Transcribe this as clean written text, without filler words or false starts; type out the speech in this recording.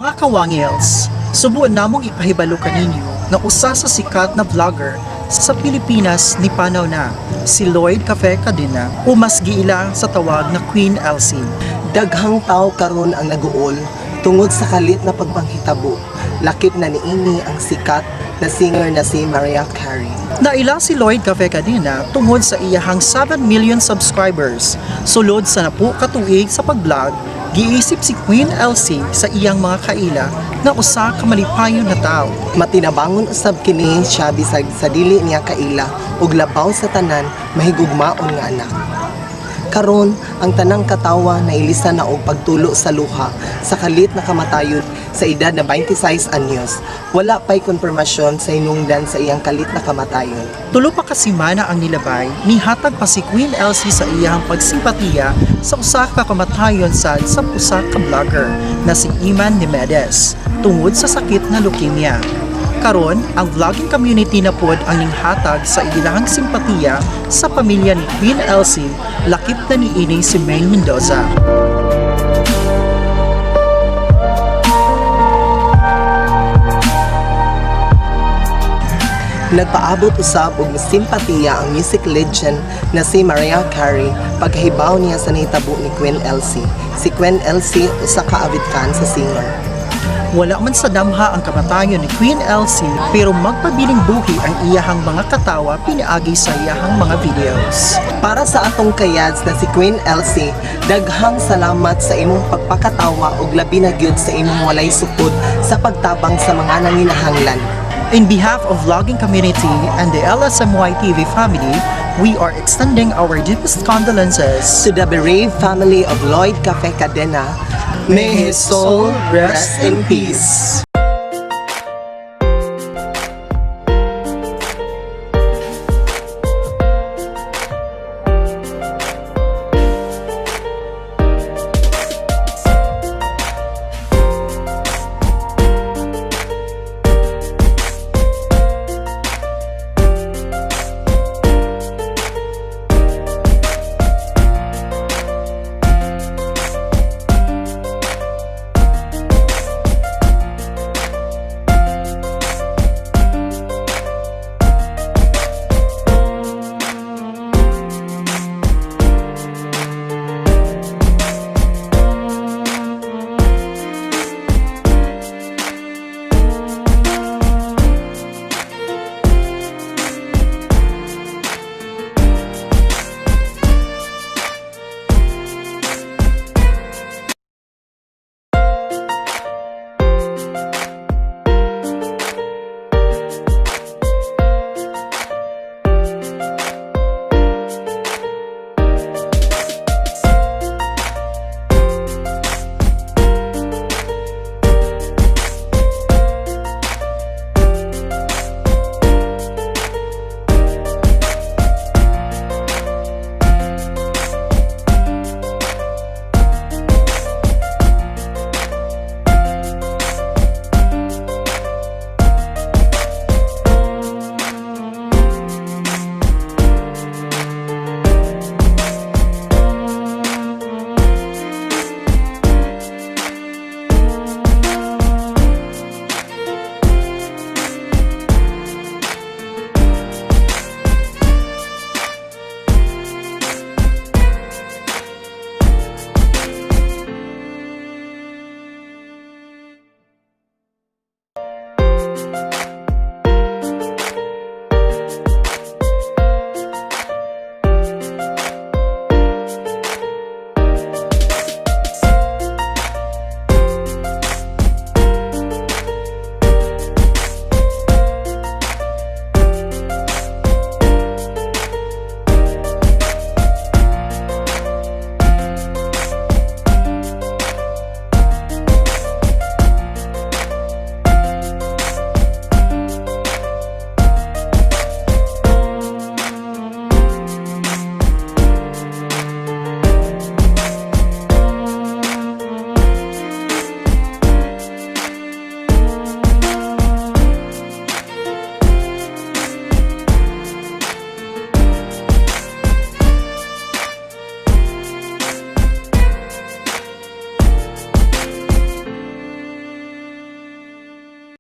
Mga kawangils, subuan namong ipahibalo kaninyo nga usa sa sikat na vlogger sa Pilipinas ni panaw na, si Lloyd Cafe Cadena o mas giila sa tawag na Queen Elsie. Daghang tao karon ang naguol tungod sa kalit na pagpanghitabo. Lakip na niini ang sikat na singer na si Mariah Carey. Naila si Lloyd Cafe Cadena tungod sa iyahang 7 million subscribers. Sulod sa napu ka tuig sa pag-vlog, giisip si Queen Elsie sa iyang mga kaila nga usa ka malipayon na tawo. Matinabangon usab kini siya bisag sa dili niya kaila ug labaw sa tanan, mahigugmaon nga anak. Karon, ang tanang katawa nailisan na og pagtulo sa luha sa kalit na kamatayon sa edad na 26 anyos. Wala pa'y konfirmasyon sa hinungdan sa iyang kalit na kamatayon. Tulo pa ka semana ang nilabay, nihatag pa si Queen Elsie sa iyang pagsimpatiya sa usa ka kamatayon sad sa usa ka vlogger na si Iman Nimedes tungod sa sakit na leukemia. Karon, ang vlogging community na pod ang ninghatag sa ilang simpatiya sa pamilya ni Queen Elsie, lakip na niini si Maine Mendoza. Nagpaabot usab og simpatiya ang music legend na si Mariah Carey pagkahibaw niya sa nahitabo ni Queen Elsie. Si Queen Elsie usa ka avid fan sa singer. Wala man sa damha ang kamatayon ni Queen Elsie, pero magpabiling buhi ang iyahang mga katawa piniagi sa iyahang mga videos. Para sa atong kayads na si Queen Elsie, daghang salamat sa imong pagpakatawa ug labi na gyud sa imong walay sukod sa pagtabang sa mga nanginahanglan. In behalf of vlogging community and the LSMY TV family, we are extending our deepest condolences to the bereaved family of Lloyd Cafe Cadena. May his soul rest in peace.